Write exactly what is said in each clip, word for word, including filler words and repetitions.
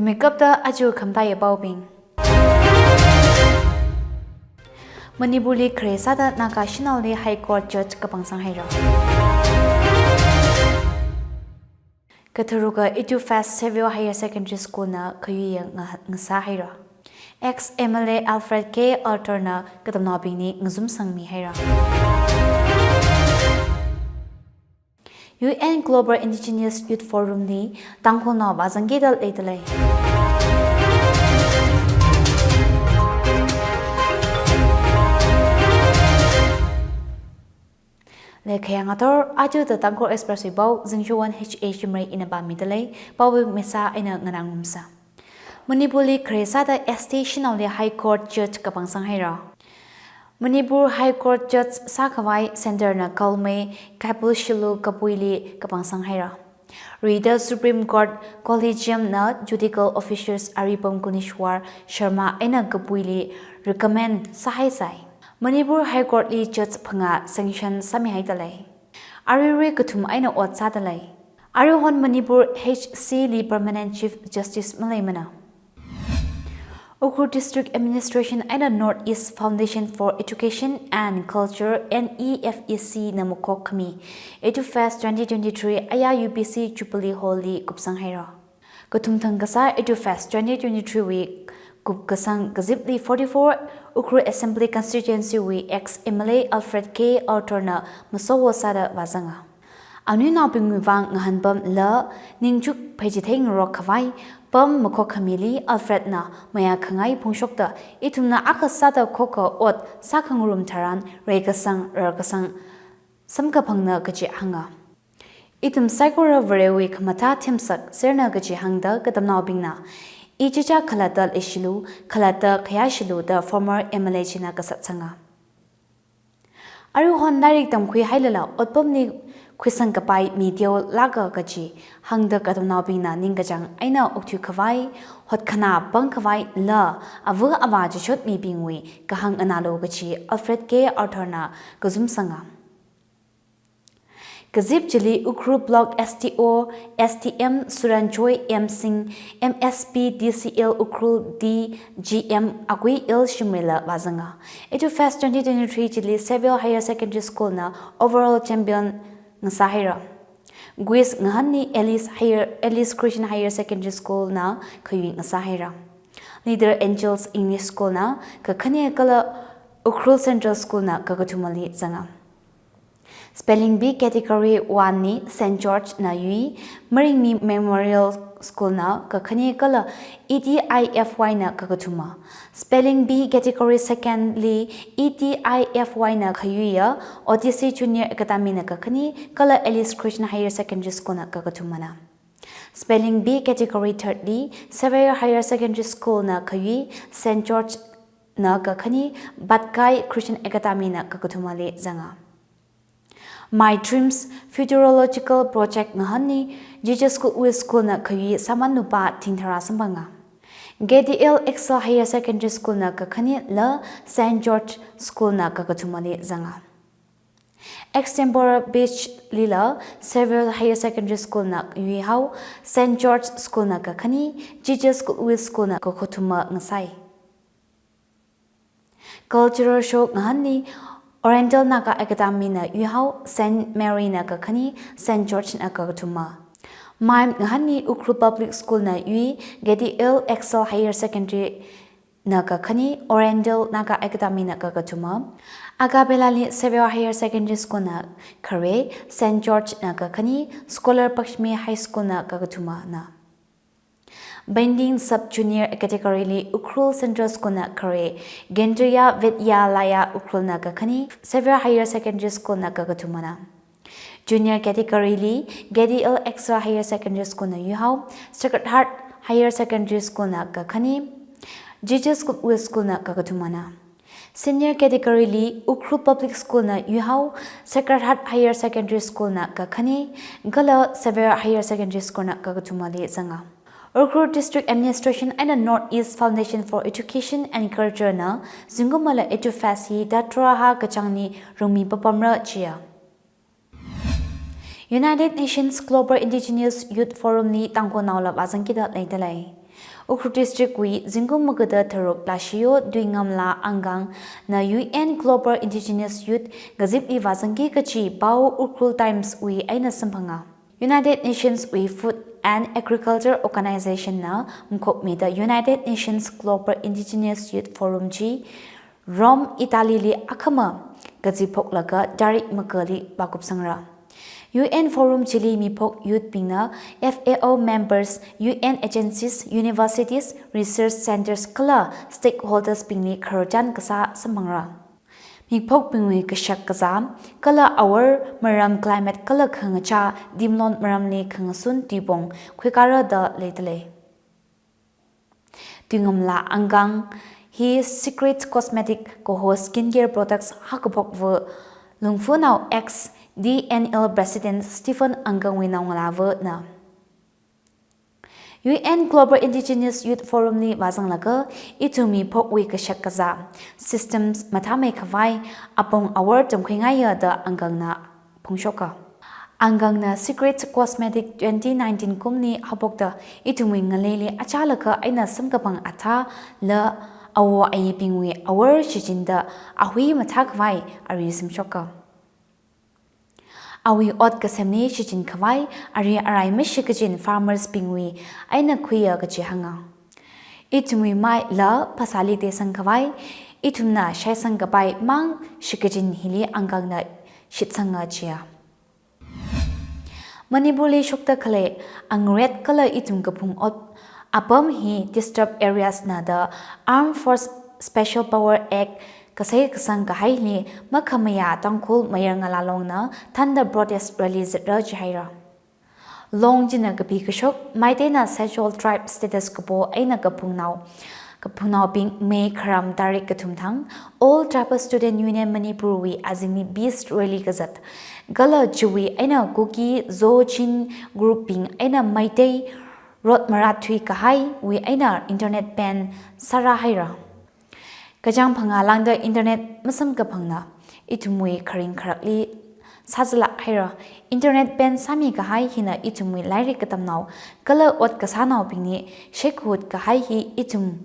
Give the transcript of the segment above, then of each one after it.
Mikapta aja khamataiya paobing. Manipurli khare sāda Naga shanaoli High Court Judge kapangsang haira. Katharuka Edufest Xavier Higher Secondary School na khayui nga-, ngasā haira. Ex M L A Alfred K Arthur na katamnaobingli ngazumsangmi haira. U N Global Indigenous Youth Forum li Tangkhulnao vāzangkida leidalei. Leikayā ngathor aja The Tangkhul Express wui pao, Zingshowon H A Shimray ina pāmidalei, pao misā eina nganā ngarumsa. Manipurli khare sāda S T shanaoli High Court Judge kapangsang haira. Manipur High Court Judge sākhavai Centre na Kalmei Kaipul Shilu Kapuili kapangsang haira. Rida Supreme Court Collegium na Judicial Officers Aripam Guneshwar Sharma eina Kapuili recommend sāhaisai. Manipur High Court li Judge phangā sanction sāmihaidalei. Aruirui kathum eina ot sādalei. Aruihon Manipur H C li Permanent Chief Justice maleimana. Ukhrul District Administration eina North East Foundation for Education and Culture, N E F E C na makhok khami Edufest twenty twenty-three aya U B C Jubilee Hall li kupsang haira. Kathumthang kasā Edufest twenty twenty-three wui kupkasang kazipli forty-four Ukhrul Assembly Constituency wui ex M L A Alfred K Arthur na masowo sāda vāzanga. Anuinaobingwui vang ngahānpamla ningchuk pheichithei ngarok khavai pam makhok khamili Alfred na mayākhangai phongshokta ithumna akha sāda khokkha ot sākhangarum tharan reikasang rarkasang samkaphangna kaji hānga. Ithum saikora Varewui khamathā themsak serna kaji hāngda katamnaobingna ichicha khalatta leishilu, khalatta khayāshilu da former M L A china kasatsanga. Aruihon lairik tamkhui hailala otpamli khuisang kapai mi teolāka kaji hāngda katamnaobingna ningkachāng eina okthui khavai, hotkhanā pang khavaila ava avā chishot mibingwui kahāng nganālu kaji Alfred K Arthur na kazumsanga. Kazip chili Ukhrul Block S D O, S D M Suranjoy M Singh, M S P D C L Ukhrul D G M Agui L Shimrayla vāzanga. Edufest twenty twenty-three chili Xavier Higher Secondary School na overall champion ngasā haira. Quiz ngahānli Alice Higher, Alice Christian Higher Secondary School na khayui ngasā haira. Little Angels English School na kakhane kala Ukhrul Central School na kakathumali zanga. Spelling Bee category one li Saint George na yui, Maringmi Memorial School na kakhane kala E T I F Y na kakathuma. Spelling Bee category second li E T I F Y na khayuiya, O T C Junior Academy na kakhane kala Alice Christian Higher Secondary School na kakathumana. Spelling Bee category third li Xavier Higher Secondary School na khayui, Saint George na kakhane, Batkai Christian Academy na kakathumali zanga. My Dreams Futurological Project ngahānli Jesus Goodwill School na khayui Saman Nupa Thingthara samphanga. K D L Excel Higher Secondary School na kakhanela Saint George School na kakathumali zanga. Extempore Beach lila Xavier Higher Secondary School na yuihao, Saint George School na kakhane, Jesus Goodwill School na kakathuma ngasai. Cultural show ngahānli Oriental Naga Academy na yuihao, Saint Mary na kakhane, Saint George na kakathuma. Mime ngahānli Ukhrul Public School na yui, K D L Excel Higher Secondary na kakhane, Oriental Naga Academy na kakathuma. A cappella li Xavier Higher Secondary School na khare, Saint George na kakhane, Scholar Pakshmi High School na kakathumana. Binding Sub Junior category li Ukhrul Central School na khare, Kendriya Vidyalaya Ukhrul na kakhane, Xavier Higher Secondary School na kakathumana. Junior category li K D L Excel Higher Secondary School na yuihao, Sacred Heart Higher Secondary School na kakhane, Jesus Goodwill School na kakathumana. Senior category li Ukhrul Public School na yuihao, Sacred Heart Higher Secondary School na kakhane, kala Xavier Higher Secondary School na kakathumali zanga. Ukhrul District Administration eina North East Foundation for Education and Culture na zingkumala Edufest hi date tharāhā kachāngli rungmi papamra jiya. United Nations Global Indigenous Youth Forum li Tangkhulnaola vāzangkida leidalei. Ukhrul District wui zingkum magada tharuk Lashiyo Tuingamla Angang na U N Global Indigenous Youth kazipli vāzangki kachi pao Ukhrul Times wui eina samphanga. United Nations wui Food and Agriculture Organization na makhokmida United Nations Global Indigenous Youth Forum chi Rome, Italy li akhama kazip phoklaga tarik magali vākupsangra. U N Forum chili miphok youth bingna F A O members, U N agencies, universities, research centers kala stakeholders bingli khararchan kasā samphangra. Miphok bingwui kashak kazā, kala awor maram climate kala khangachā, timlon maramli khangasun tuipong khuikara da leidalei. Tuingamla Angang hi Secret Cosmetic kaho skincare products haokaphokva Lungfunao X D N L President Stephen Angang wui naongalāvana. U N Global Indigenous Youth Forum li vāzanglaga ithum miphokwui kashak kazā, systems mathāmei khavai, apong awor tamkhuingaiya da Angang na phongshoka. Angang na Secret Cosmetic twenty nineteen kumli haophokta ithumwui ngaleili achālakha eina samkaphang athā la awo ayibingwui awor shichinda ahui mathā khavai ari samshoka. Awui ot kasemli shichin khavai ari arai mashikachin farmers bingwui eina khuiya kachi hānga. Ithumwui maila phasāli teisang khavai, ithumna shaisang kapai mang shikachin hili Angang na shitsanga chiya. Manipur li shokta khalei angret kala ithum kaphung ot apam hi disturbed areas na da Armed Force Special Power Act kasei kasang kahaili makhamayā Tangkhul mayar ngalā longna thānda protest rally zatra jihaira. Long china kapi kashok, Meiteina Scheduled Tribe status kapo eina kaphungnao, kaphungnaobing May kharam tarik kathum thang, All Tribal Student Union Manipur wui azingli peace rally kazat. Kala chiwui eina Kuki, Zo, Chin group bing eina Meitei rot marat thuikahaiwui eina internet ban sāra haira. Kachāng phangā lāngda internet masamkaphangna ithumwui kharing kharakli sāzalak haira. Internet ban sāmi kahai hina ithumwui lairik katamnao kala ot kasānaobingli shekahut kahai hi ithum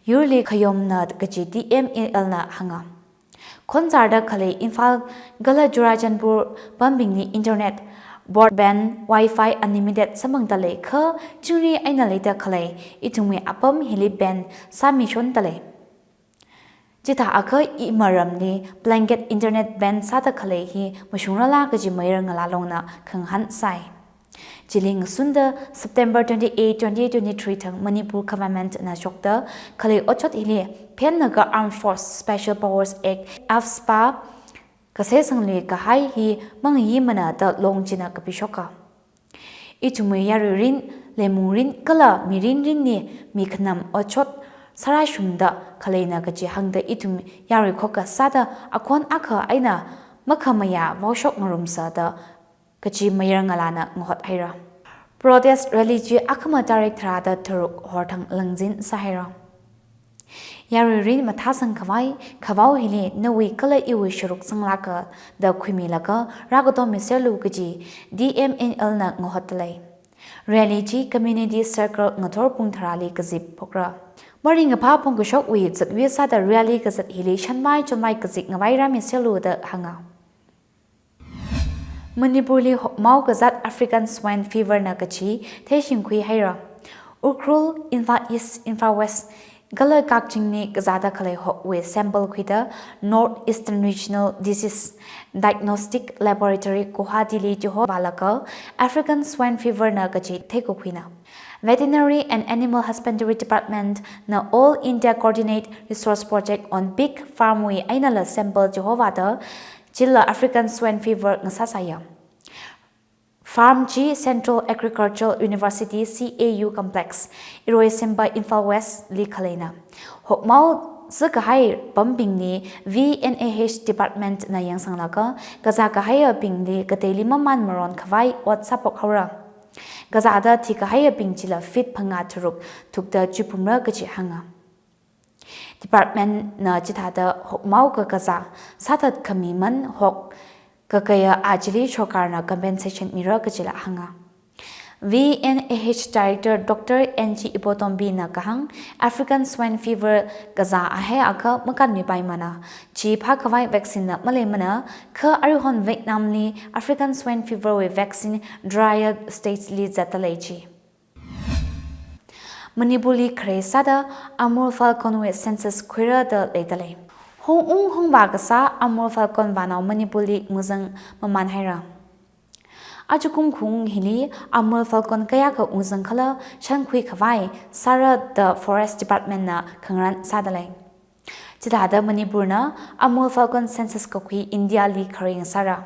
yurli khayomna kachi T M A L na hānga. Khonsarda khalei Imphal kala Churachandpur pambingli internet, broadband, wifi unlimited samphangda lei kha chingri eina leida khalei ithumwui apam hili ban sāmishonda lei. Chithākha imaramli blanket internet ban sāda khalei hi mashungrala kaji mayar ngalā longna khangahān sai. Chili ngasunda September twenty-eight, twenty twenty-three thang Manipur government na shokta khalei otshot hili phenna ka Armed Force Special Powers Act, AFSPA, kasei sangli kahai hi mangayimana da long china kapishoka. Ithumwui yaruirin, leimungrin kala mirinrinli mikhanam otshot sārashungda khaleina kachi hāngda ithum yaruikhok kasāda akhon akha eina makhamayā vaoshok ngarumsa da kachi mayar ngalāna ngahot haira. Protest rally chi akhama tarik tharāda tharuk horthang langzin sāhaira. Yaruirin mathāsang khavai, khavao hili nawui kala iwui sharuk sanglāka da khuimilaga rākatommi serlu kaji D M N L na ngahotda lei. Rally chi community circle ngathor pung tharāli kazip phokra. Maringkaphā phongkashokwui zatvai sāda rally kazat hili shanvai chonvai kazip ngavai rāmi serlu da hānga. Manipur li hokmao kazat African Swine Fever na kachi theishingkhui haira. Ukhrul, Imphal East, Imphal West kala Kakching li kazāda khalei hokwui sample khuida North Eastern Regional Disease Diagnostic Laboratory Guwahati li chihovālaga African Swine Fever na kachi theikakhuina. Veterinary and Animal Husbandry Department na All India Coordinate Resource Project on Pig Farm wui einala sample chihovāda chila African Swine Fever ngasāsāya. Farm chi Central Agricultural University, C A U Complex, Iroisemba, Imphal West li khaleina. Hokmao zikahai pambingli V N A H Department na yangsanglaga kazā kahaiyabingli kateili maman maron khavai ot sāphok haora. Kazāda thikahaiyabing chila feet phangā tharuk thukda chuiphumra kachi hānga. Department na chithāda hokmao kakazā sāthat khami man hok kakaya achili sorkarna compensation mira kachila hānga. V N A H Director Doctor N G Ibotombina kahāng, African Swine Fever kazā ahai akha makānmipaimana. Chi phākhavai vaccine na maleimana, kha aruihon Vietnam li African Swine Fever wui vaccine trial stage li zatdalei ji. Manipur li khare sāda Amur Falcon wui census khuira da leidalei. Hongung hongvā kasā Amur Falcon vānao Manipur li ngazang mamanhaira. Ajakum khaung hili Amur Falcon kayākha ngazang khala shānkhui khavai sāra da Forest Department na khangarān sādalei. Chithāda Manipur na Amur Falcon census kakhui India li kharing sāra.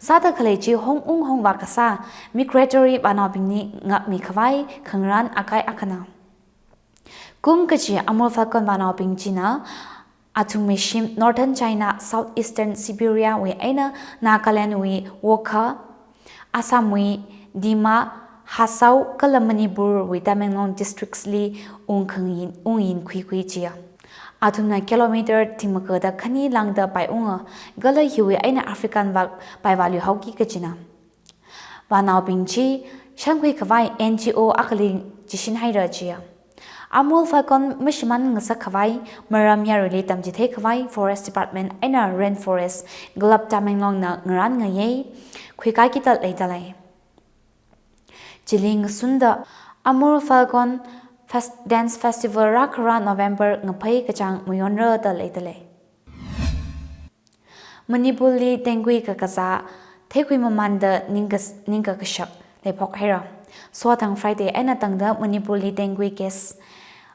Sāda khalei chi hongung hongvā kasā migratory vānaobingli ngākmi khavai khangarān akai akhana. Kum kachi Amur Falcon vānaobing china athumwui shim Northern China, South Eastern Siberia wui eina Nagaland wui Wokha, Assam wui Dima Hasao kala Manipur wui Tamenglong districts li ungkhangayin, ungyin khuikhui jiya. Athumna kilometer thingmagada khani lāngda paiunga, kala hiwui eina African vak paivāluihaoki kajina. Vānaobing chi shānkhui khavai N G O akhali chishinhaira jiya. Amur Falcon mashimān ngasak khavai maram yaruili tamchithei khavai Forest Department eina Rainforest Club Tamenglong na ngarān ngayei khuikaki da leidalei. Chili ngasunda Amur Falcon Fest-, Dance Festival rākharā November ngaphei kachāng mayonra da leidalei. Manipur li dengue kakazā theikhui mamanda ningkas-, ningkakashap leiphokhaira. Sothang Friday eina tangda Manipur li dengue case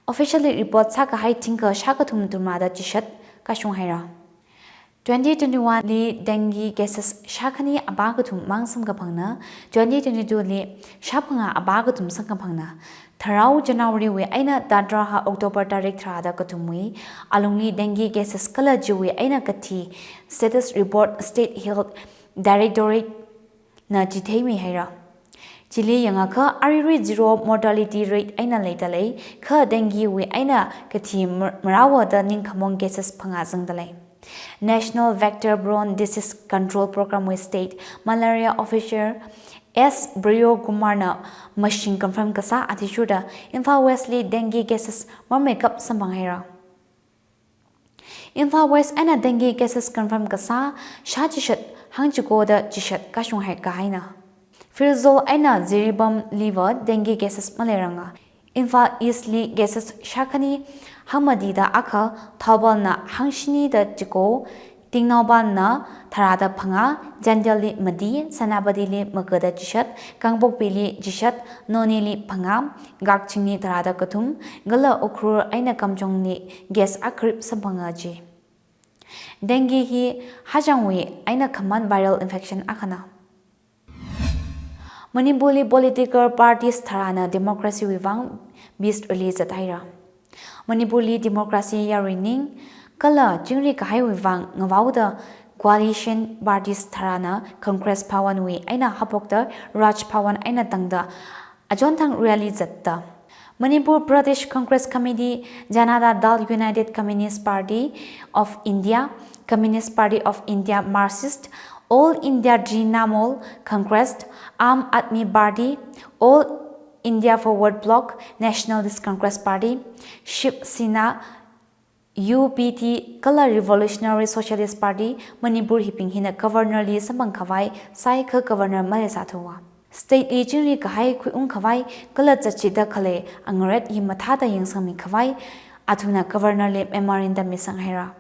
officially report sākahai thingkha shākathum thumrāda chishat kashunghaira. Twenty twenty-one li dengue cases shākhani apā kathum mang samkaphangna, twenty twenty-two li shāphangā apā kathum samkaphangna. Tharao January wui eina tatrahā October tarik tharāda kathumwui alungli dengue cases kala chiwui eina kathi status report State Health Directorate na chitheimihaira. Chili yangakha aruirui zero mortality rate eina leidalei, kha dengue wui eina kathi mar-, marāva da ningkhamong cases phangā zangdalei. National Vector Borne Disease Control Program wui State Malaria Officer S Priyo Kumar na mashing confirm kasā athishurda Imphal West li dengue cases marmeikap samphanghaira. Imphal West eina dengue cases confirm kasā shā chishat hangchikoda chishat kashunghai kahaina. Pherzawl eina Jiribam liva dengue cases maleiranga. Imphal East li cases shākhani hangmatida akha, Thoubal na hangshini da chiko, Tengnoupal na tharāda phangā, Chandel li mati, Senapati li magada chishat, Kangpokpi li chishat, Noney li phangā, Kakching li tharāda kathum, kala Ukhrul eina Kamjong li case akharip samphanga ji. Dengue hi hāchangwui eina khamān viral infection akhana. Manipur li political parties tharāna democracy wui vang peace rally zathaira. Manipur li democracy yaruining kala chingri kahaiwui vang ngavaoda coalition parties tharāna Congress Bhawan wui eina haophokta Raj Bhawan eina tangda achonthang rally zatta. Manipur Pradesh Congress Committee, Janata Dal United Communist Party of India, Communist Party of India Marxist, All India Trinamool Congress, Aam Aadmi Party, All India Forward Bloc, Nationalist Congress Party, Shiv Sena, U P T kala Revolutionary Socialist Party Manipur hibing hina Governor li samphang khavai sāi kha Governor maleisāthuwa. State li chingri kahai khuiung khavai kala zatchida khalei angaret hi mathāda yangsangmi khavai athumna Governor li memorandum misanghaira.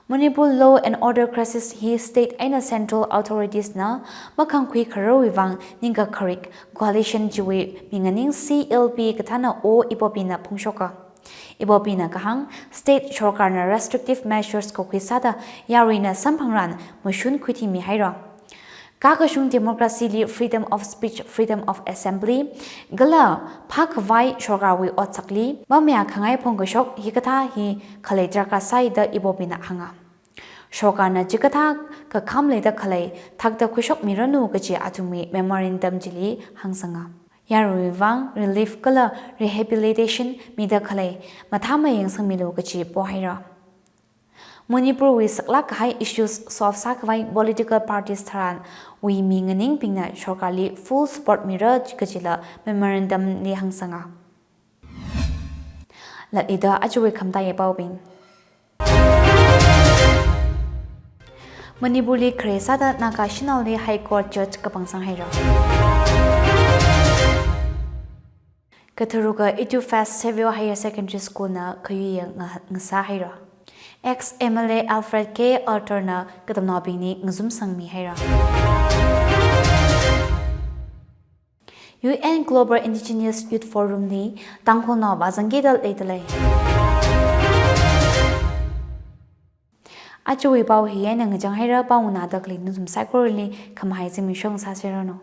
Manipur law and order crisis hi state eina central authorities na makhangkhui khararwui vang ningkakharik coalition chiwui minganing C L P kathāna O Ibobina phungshoka. Ibobina kahāng, state sorkarna restrictive measures kakhui sāda yaruina samphangran mashun khuithimihaira. Kakashung democracy li freedom of speech, freedom of assembly, kala phākhavai sorkarwui otsakli mamayākhangai phongkashok hikathā hi khalei darkar sāi da Ibobina hānga. Sorkarna chikathā kakham leida khalei thakda khuishokmiranu kaji athumwui memorandum chili hāngsanga. Yaruiwui vang relief kala rehabilitation mida khalei mathāmei yangsangmilu kaji pohaira. Manipurwui saklāk kahai issues solve sākhavai political parties tharanwui mi nganingbingna sorkarli full support mira kajila memorandumli hāngsanga. Latlida ajawui khamataiya paobing. Manipurli khare sāda Naga Shinaoli High Court Judge kapangsang haira. Katharuka Itufest Savio Higher Secondary School na khayuiya nga-, ngasā haira. Ex M L A Alfred K Alter na katamnaobingli ngazumsangmi haira. U N Global Indigenous Youth Forum li Tangkhulnao vāzangkida leidalei. Ajawui pao hi eina ngachang haira, pao nganāda khalei nathum saikorali khamahai zimiksho ngasāserranu.